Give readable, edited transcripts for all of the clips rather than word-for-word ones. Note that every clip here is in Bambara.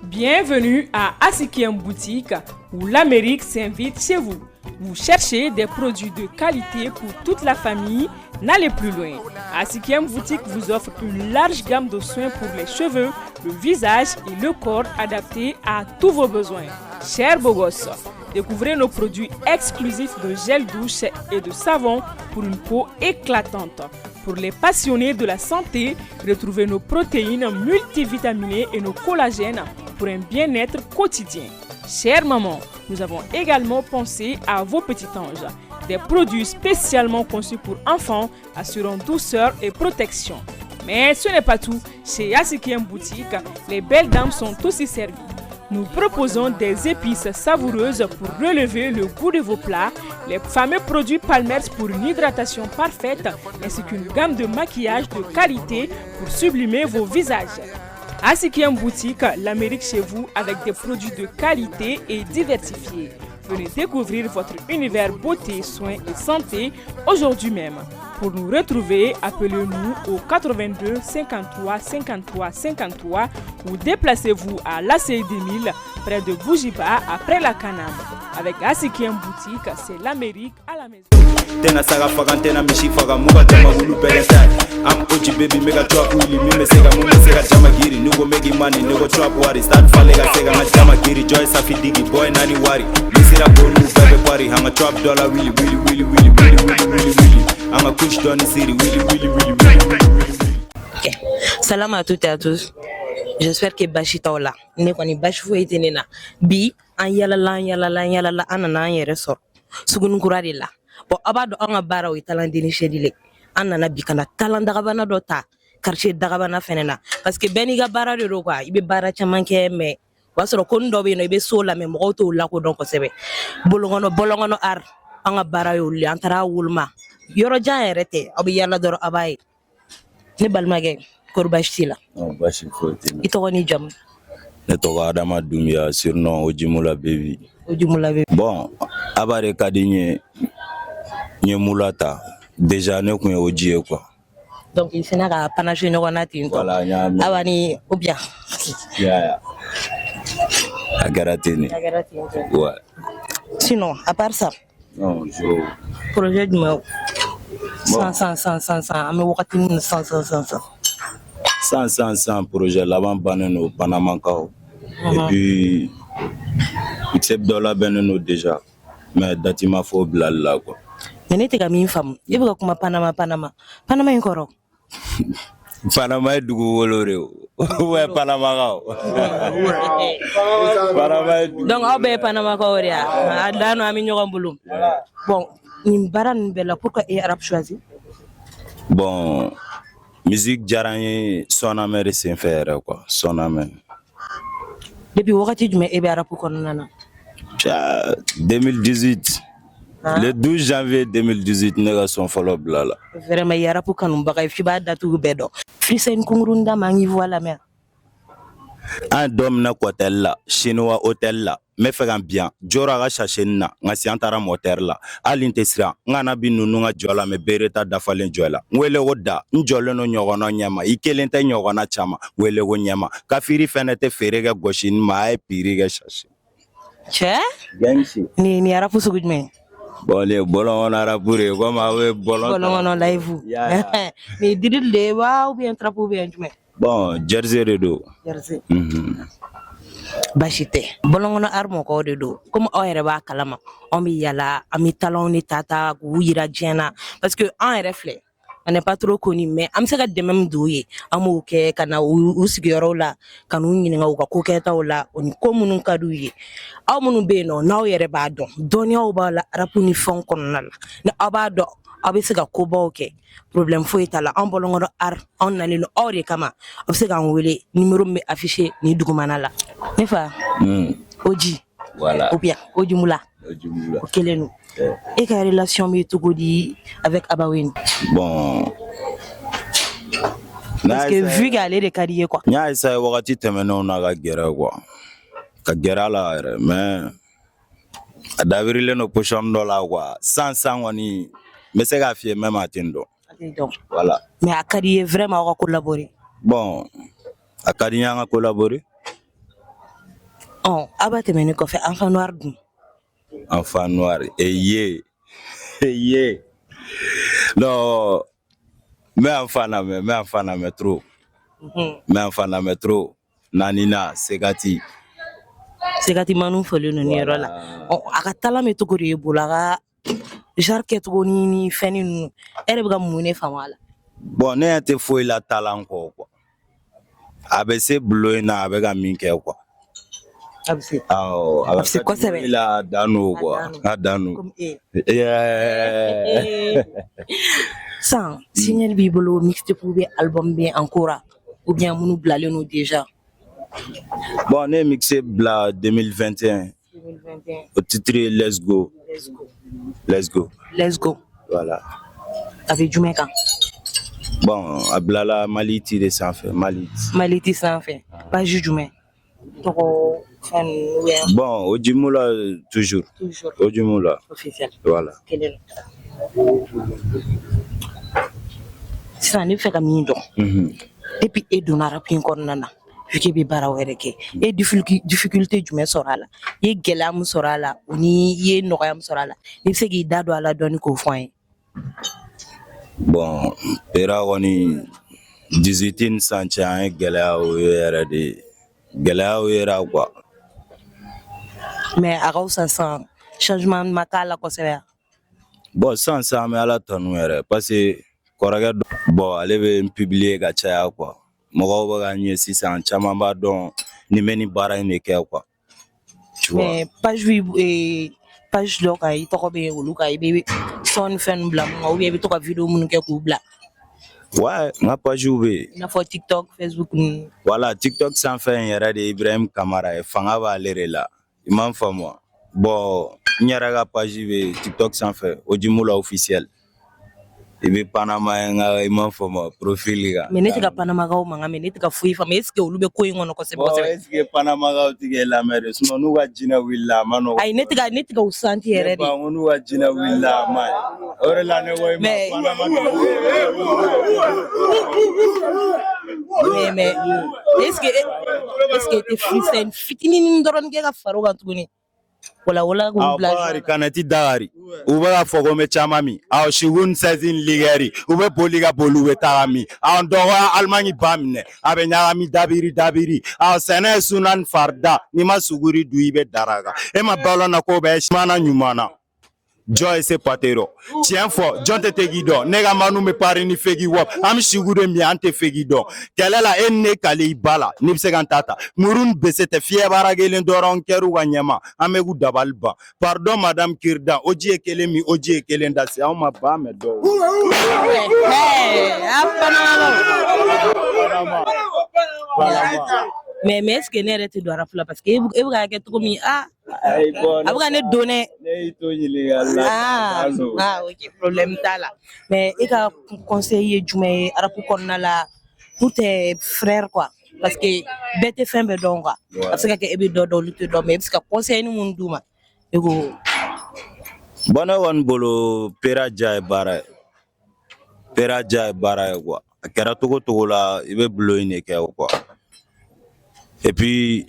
Bienvenue à Asikiem Boutique où l'Amérique s'invite chez vous. Vous cherchez des produits de qualité pour toute la famille. N'allez plus loin. Asikiem Boutique vous offre une large gamme de soins pour les cheveux, le visage et le corps adaptés à tous vos besoins. Chers beaux gosses, découvrez nos produits exclusifs de gel douche et de savon pour une peau éclatante. Pour les passionnés de la santé, retrouvez nos protéines multivitaminées et nos collagènes pour un bien-être quotidien. Chère maman, nous avons également pensé à vos petits anges. Des produits spécialement conçus pour enfants assurant douceur et protection. Mais ce n'est pas tout. Chez Asikiem Boutique, les belles dames sont aussi servies. Nous proposons des épices savoureuses pour relever le goût de vos plats, les fameux produits Palmer's pour une hydratation parfaite, ainsi qu'une gamme de maquillage de qualité pour sublimer vos visages. Asikiem Boutique, l'Amérique chez vous avec des produits de qualité et diversifiés. Venez découvrir votre univers beauté, soins et santé aujourd'hui même. Pour nous retrouver, appelez-nous au 82 53 53 53 ou déplacez-vous à l'ACI 2000 près de Bougiba après la Canam. Avec Asikiem Boutique, c'est l'Amérique à la maison. Tɛna saga faga, n tɛna misi faga, mu ka jama wulu bɛɛ ta ye. Am OG baby, make a trap wuli, min bɛ se ka, mun bɛ se ka jama giri. Ni ko make money, ne ko trap wari, start fale ka se ka n ka jama giri. Joy safi digi boy nani wari, ni sera ko n'u bɛɛ bɛ pari. An ka trap dɔ la wili wili wili wili wili wili wili wili, an ka kush dɔɔni siri wili wili wili wili wili wili. Ok. Salam à toutes et à tous. J'espère que basi t'aw la. Ne kɔni, basi foyi tɛ ne na. Bi an yalala, an yalala, an yalala, an nana an yɛrɛ sɔrɔ suguni kura de la. Bon, aw b'a dɔn an ka baara o ye talent déniché de ye. An nana bi ka na talent dagabana dɔ ta quartier dagabana fɛnɛ na, parce que bɛɛ n'i ka baara de don quoi. I bɛ baara caman kɛ, mais o b'a sɔrɔ ko dɔ bɛ yen nɔ, i bɛ so la, mais mɔgɔw t'o lakodɔn kosɛbɛ. Bolokɔnɔ bɔlɔnkɔnɔ art, an ka baara y'olu ye. An taara woloma yɔrɔ jan yɛrɛ tɛ, aw bɛ yala dɔrɔn a b'a ye. Ne balimakɛ, kori baasi t'i la? Baasi foyi tɛ n na. I tɔgɔ ni jamu? Ne tɔgɔ Adama Dunbiya, surnom Ojimula Baby. Ojimula Baby. Bon, Aba de ka di n ye, n ye mula ta. Déjà ne kun ye OG ye quoi. Donc i sina ka panache ɲɔgɔn na ten tɔ. Voilà, n y'a mɛn. Awa ni ou bien? Ya, a kɛra ten de. A kɛra ten tɔ. Ouais. Sinon, à part ça? Non, jo. Projet jumɛn? Bon. San san san san san, an bɛ wagati min na, san san san san. San san san, projet laban bannen don Panamakaw. Et puis mixtape dɔ labɛnnen don déjà, mais date ma fɔ o bilali la quoi. Mais ne tɛ ka min faamu, e bɛ ka kuma Panama, Panama, Panama in kɔrɔ? Panama ye dugukolo de o. Ouais, Panamakaw. Panama ye dugu. Donc aw bɛɛ ye Panamakaw de ye, a dan an bɛ ɲɔgɔn bolo. Bon, nin baara ninnu bɛɛ la, pourquoi e ye rap choisi? Bon, musique diyara n ye sɔnnamɛ de senfɛ yɛrɛ quoi, sɔnnamɛ. Depuis wagati jumɛn e bɛ rap kɔnɔna na? Tcha, 2018. Ah. Le 12 janvier 2018, ne ka son fɔlɔ bila la. Vraiment, i ye rap kanubaga ye, f'i b'a datugu bɛɛ dɔn. Freestyle kunkuruni d'a ma, an k'i voix lamɛn. An ye dɔ minɛ kɔtɛli la, chinois hôtel la. N bɛ fɛ ka n biyan jɔrɔ a ka sachet na, nka si an taara moteur la, hali n tɛ siran. N kana bi ninnu ka jɔ la, mɛ bere ta dafalen jɔ la. N wele ko da, n jɔlen don ɲɔgɔnna ɲɛma, i kelen tɛ, ɲɔgɔnna caman. N wele ko ɲɛma, kafiri fɛnɛ tɛ feere kɛ gosini ma, a ye piri kɛ sachet. Cɛ! Gang shit. Nin ye rap sugu jumɛn ye? Bon, nin ye bɔlɔn kɔnɔ rap de ye, komi aw bɛ bɔlɔn. Bɔlɔn kɔnɔ live. Ya. Nin ye drill de ye wa, ou bien trap, ou bien jumɛn? Bon, jersey de don. Jersey. Mhm. Baasi tɛ, bɔlɔnkɔnɔ art mɔgɔw de don. Komi aw yɛrɛ b'a kalama, anw bɛ yala, an bɛ talentw de ta ta k'u yira diɲɛ na, parce que an yɛrɛ filɛ, On n'est pas trop connu, mais an bɛ se ka dɛmɛ min don u ye, an b'o kɛ ka na u sigiyɔrɔw la, ka n'u ɲininka u ka ko kɛtaw la, o ni ko minnu ka d'u ye. Aw minnu bɛ yen nɔ, n'aw yɛrɛ b'a dɔn, dɔnniyaw b'a la rap ni fɛnw kɔnɔna la, ni aw b'a dɔn aw bɛ se ka kobaw kɛ, problème foyi t'a la. Anw bɔlɔnkɔnɔ art, anw nalen don aw de kama. Aw bɛ se k'an wele numéro min bɛ affiché ni dugumana la. Ne fa, Oji. Voilà. Ou bien Oji Mula. Oji Mula. O kelen don. E ka relation bɛ cogo di avec Abawini? Bon, parce que vu que ale de ka di ye quoi. N y'a essayé wagati tɛmɛnenw na ka gɛrɛ quoi, ka gɛrɛ a la yɛrɛ, mais a dabirilen don position dɔ la quoi. San san kɔni, n bɛ se k'a f'i ye même a tɛ n dɔn. A tɛ dɔn. Voilà. Mais a ka di ye vraiment aw ka collaborer? Bon, a ka di n ye an ka collaborer. Ɔ, aw b'a tɛmɛnen kɔfɛ, Enfant Noir dun? Enfant Noir eye eye, non, n bɛ Enfant lamɛn, n bɛ Enfant lamɛn trop. N bɛ Enfant lamɛn trop. Naanina Segati. Segati Manu fɔlen don nin yɔrɔ la. Ɔ, a ka talent bɛ cogo di e bolo? A ka genre kɛcogo ni fɛn ninnu, e yɛrɛ bɛ ka mun de faamu a la? Bon, ne ɲɛ tɛ foyi la talent kɔ quoi. A bɛ se bulon in na, a bɛ ka min kɛ quoi. A bɛ se. Awɔ, A bɛ se kosɛbɛ. La, a dan don quoi. A dan don. A dan don. Comme e. Yeah. San single b'i bolo, mixtape ou bien album bɛ en cours ou bien minnu bilalen don déjà? Bon, ne ye mixtape bila 2021. 2021. O titre ye Let's Go. Let's Go. Let's Go. Let's Go. Voilà. A bɛ jumɛn kan? Bon, a bilala Maliti de sanfɛ, Maliti. Maliti sanfɛ, page jumɛn, tɔgɔ fɛn ninnu ou bien? Bon, Ojimula toujours. Toujours. Ojimula. Officiel. Voilà. Kelen don. Sisan ne bɛ fɛ ka min dɔn, depuis e donna rap in kɔnɔna na, vu que e bɛ baara wɛrɛ kɛ, e ye difficulté jumɛn sɔrɔ a la? I ye gɛlɛya min sɔrɔ a la, o ni i ye nɔgɔya min sɔrɔ a la, n'i bɛ se k'i da don a la dɔɔni k'o fɔ an ye. Bon, pera kɔni, 18 ni san cɛ, an ye gɛlɛyaw ye yɛrɛ de. Gɛlɛyaw yera quoi. Mais a ka fisa sisan, changement ma k'a la kosɛbɛ? Bon, sisan sisan, an bɛ Ala tanu yɛrɛ, parce que kɔrɔkɛ dɔ, bon, ale bɛ n publier ka caya quoi. Mɔgɔw bɛ ka n ye sisan, caman b'a dɔn ni n bɛ nin baara in de kɛ quoi. Tu vois. Mais page page dɔ kan, i tɔgɔ bɛ olu kan, i bɛ son ni fɛn ninnu bila mun kan, ou bien i bɛ to ka vidéo minnu kɛ k'u bila? Ouais, n ka page bɛ yen. I n'a fɔ TikTok, Facebook ninnu. Voilà, TikTok sanfɛ in yɛrɛ de ye Ibrahim Kamara ye, fanga b'ale de la. I m'a faamu wa? Bon, n yɛrɛ ka page bɛ yen TikTok sanfɛ, Ojimula officiel. I bɛ Panama ye n ka, i m'a faamu wa, profil kan. Mais ne tɛ ka Panamakaw mankan mɛn, ne tɛ ka foyi faamu. Est ce que olu bɛ ko in kɔnɔ kosɛbɛ? Bon, Kosɛbɛ. est ce que Panamakaw ti k'e lamɛn de? Sinon n'u ka jinɛ wulila, a ma nɔgɔn. Ayi, ne tɛ ka u santi yɛrɛ Ne de. ba, n ko n'u ka jinɛ wulila, a ma ɲi. O de la ne ko i ma Panama. Mais est ce que e tɛ freestyle fitinin dɔrɔn kɛ ka fara o kan tuguni? Wala wala k'u Aw bila. Bakari kanɛti dagari, u bɛ ka fɔ ko n bɛ caman min, aw sigun sɛzin ligɛri, u bɛ boli ka boli, u bɛ taga min, aw dɔgɔya Alimaɲi ba minɛ, a bɛ ɲagami dabiri dabiri, aw sɛnɛ ye sunan farida, n'i ma suguri dun, i bɛ daraka, e ma balo na ko bɛ mana ɲuman na. Jɔn ye se patero tiɲɛ fɔ, jɔn tɛ tegi dɔn? Ne ka manu bɛ pari ni fegi wɔ, an bɛ sigu de min, an tɛ fegi dɔn. Kɛlɛ la, e ni ne kale i ba la, n'i bɛ se ka n ta ta muru ni bese tɛ fiyɛbaara kelen dɔrɔn kɛr'u ka ɲɛma, an bɛ k'u dabali ban. Pardon madame Kirdan, o ji ye kelen min, o ji ye kelen da se anw ma ba mɛ dɔw. A Panamakaw. Mais est ce que ne yɛrɛ tɛ don rap la? Parce que e bɛ k'a kɛ cogo min, ah, Ayi, bon, a bɛ ka ne don dɛ. Ne y'i to ɲininkali la. Ah, ah, ok, problème t'a la. Mais e ka conseil ye jumɛn ye rap kɔnɔna la pour tes frères quoi? Parce que bɛɛ tɛ fɛn bɛɛ dɔn quoi. A bɛ se ka kɛ e bɛ dɔ dɔn, olu tɛ dɔn, mais e bɛ se ka conseil ni mun d'u ma? E ko. Bon, ne kɔni bolo, pera ja ye baara ye, pera ja ye baara ye quoi. A kɛra togo togo la, i bɛ bulon in de kɛ quoi. Et puis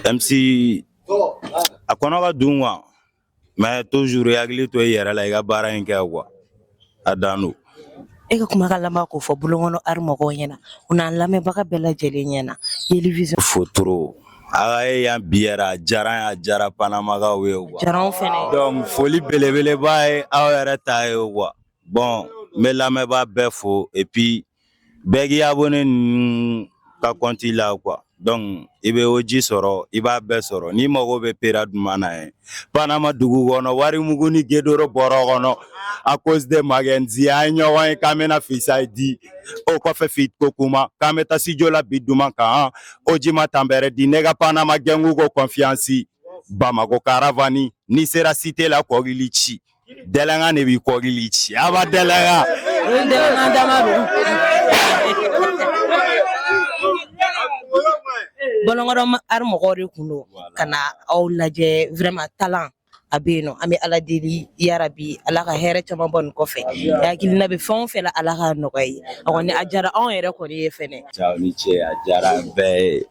MC, a kɔnɔ ka dun quoi, mais toujours i hakili to i yɛrɛ la, i ka baara in kɛ quoi, a dan don. E ka kumakan laban k'o fɔ bulonkɔnɔ art mɔgɔw ɲɛna, u n'an lamɛnbaga bɛɛ lajɛlen ɲɛna, Yeli Vision. Fo trop, a ka ye yan bi yɛrɛ, a diyara n ye, a diyara Panamakaw ye quoi. Diyara anw fɛnɛ. Donc foli belebeleba ye aw yɛrɛ ta ye quoi. Bon. N bɛ lamɛnbaa bɛɛ fo, et puis bɛɛ k'i abonné ninnu ka compte la quoi. Donc i bɛ OG sɔrɔ, i b'a bɛɛ sɔrɔ. N'i mago bɛ pera duman na ye, Panama dugu kɔnɔ, wari mugu ni gedoro bɔrɔ kɔnɔ, à cause de Magenzi, an ye ɲɔgɔn ye k'an bɛna fisayi di. O kɔfɛ fit ko kuma k'an bɛ taa studio la bi duman kan. OG ma tanbɛrɛ di ne ka Panama gɛngu ko confiance. Bamako caravane, n'i sera cité la, kɔkili ci dɛlɛnkan de b'i kɔkili ci, a b'a dɛlɛnkan. Dɛlɛnkan dama don. Bɔlɔnkɔrɔ art mɔgɔw de kun don ka na aw lajɛ. Vraiment, talent a bɛ yen nɔ. An bɛ Ala deli, yarabi Ala ka hɛrɛ caman bɔ nin kɔfɛ. I hakilina bɛ fɛn o fɛn la, Ala k'a nɔgɔya i ye. A kɔni a diyara anw yɛrɛ kɔni ye fɛnɛ. Ciao, ni ce, a diyara an bɛɛ ye.